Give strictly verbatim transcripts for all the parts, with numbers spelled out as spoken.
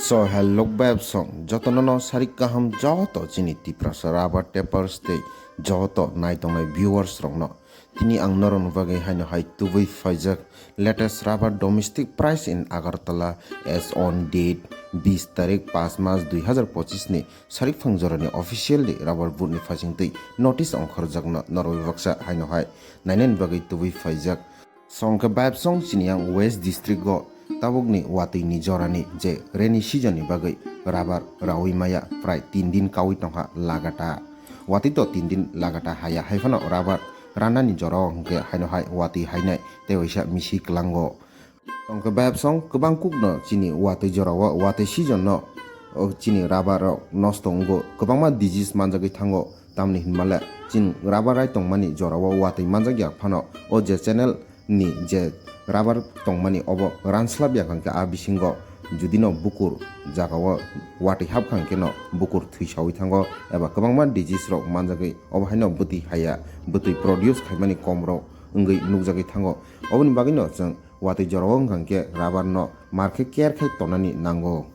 So hello beb song joto nono sarik kaham joto chini Tiprasa rubber tapers tei joto naitongnai viewers rokno. Tini ang norokni bagwi haino hai tubui phaijak latest rubber domestic price in Agartala as on date bis tarik paanch mas dui hazar pochis ni sarikphang jorani officially rubber board ni phasing twi notice ongkhorjakno norwi baksa haino hai nainani bagwi tubui phaijak. Songkhe beb song chini yang West District o tabukni watwi ni jorani je rainy season ni bagwi rubber rawi maya prai tin din kawi tongkha lagata. Watwi to tin din lagata haya haiphano rubber ranani jorao hwnkhe haino hai watwi hainai tei waisa misi kwlango. Songkhe beb song kwbang kukno chini watwi jorao watwi season no o chini rubber rok nosto wngo kwbangma disease manjagwi thango tamni hinmale chini rubber rai tongmani jorao watwi manjak ya phano o je channel ni je rubber tongmani obo ranslab ya hwnkhe a bisingo judino bukur jagao watwi hapkha hwnkhe no bukur thwisawi thango eba kwbangma disease rok manjagwi obo haino bwtwi haya bwtwi produce khaimani kom rok wngwi nukjagwi thango. Oboni bagwino chwng watwi jorao wngkha hwnkhe rubber no markhe care khai tonani nango.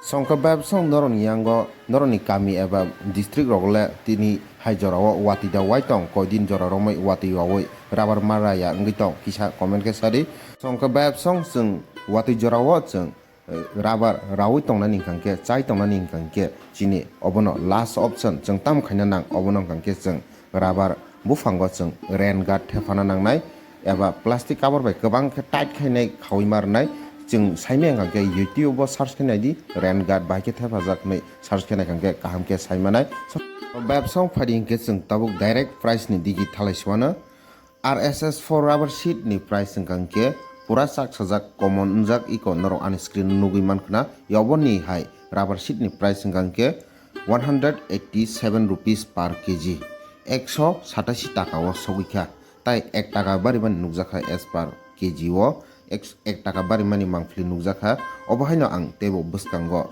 Songkhe beb song norokni yango norokni kami eba district rok le tini hai jorao watwi da wai tong koidin jora romwi watwi wawi rubber ma raya wngwi tong kisa comment khe sadi. Songkhe beb song chwng watwi jorao chwng eh, rubber rawi tongnani hwnkha khe chai tongnani hwnkha khe chini obono last option chwng tamo khaina nang obono hwnkha khe chwng rubber buphango chwng rain guard thephana nangnai eba plastic cover bai kwbang khe tight khainai khawi ma rwnai. Chwng saimaya hwnkha khe YouTube o search khe naidi rain guard bahai khe thephajak hinwi search khe naikha khe kaham khe saimanai. Beb song phaidi hwnkhe chwng tabuk direct price ni digi thalai suano. R S S four rubber sheet ni price wngkha hwnkhe pura chak sajak common wngjak iko norok ani screen nugwi mankha na yoboni hai rubber sheet ni price wngkha hwnkhe one hundred eighty seven rupees per kg, ekso satashi taka o sogwi kha. Tai ek taka barimani nukjakha as per kg o ek, ek taka barimani mangpili nukjakha. Obo haino ang teibo bwskango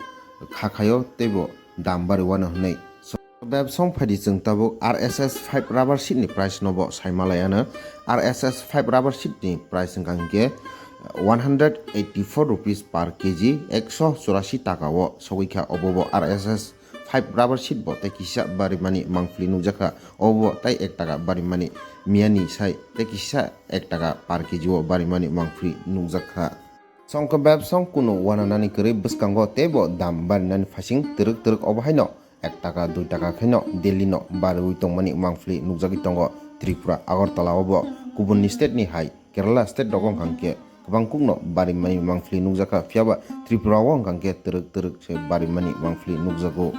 khakhaio teibo dam bariwano hwnwi. So, beb song phaidi chwng tabuk R S S five rubber sheet ni price nobo saimalaiano. R S S five rubber sheet ni price wngkha hwnkhe one hundred eighty four rupees per kg, ekso churashi taka o sogwi kha. Obo bo R S S five rubber sheet bo tei kisa barimani mangpili nukjakha. Obo tai ek taka barimani miyani sai tei kisa ek taka per kg o barimani mangpili nukjakha. Songkhe beb song kunu wananani kwrwi bwskango teibo dam barinani phasing twrwk twrwk obo haino ek taka dui taka khaino daily no bariwi tongmani mangpili nukjagwi tongo Tripura Agartala o bo. Kubunni state ni hai Kerala state rogo wngkha hwnkhe kwbang kukno barimani mangpili nukjakha, phiyaba Tripura o wngkha hwnkhe twrwk twrwk se barimani mangpili nukjago.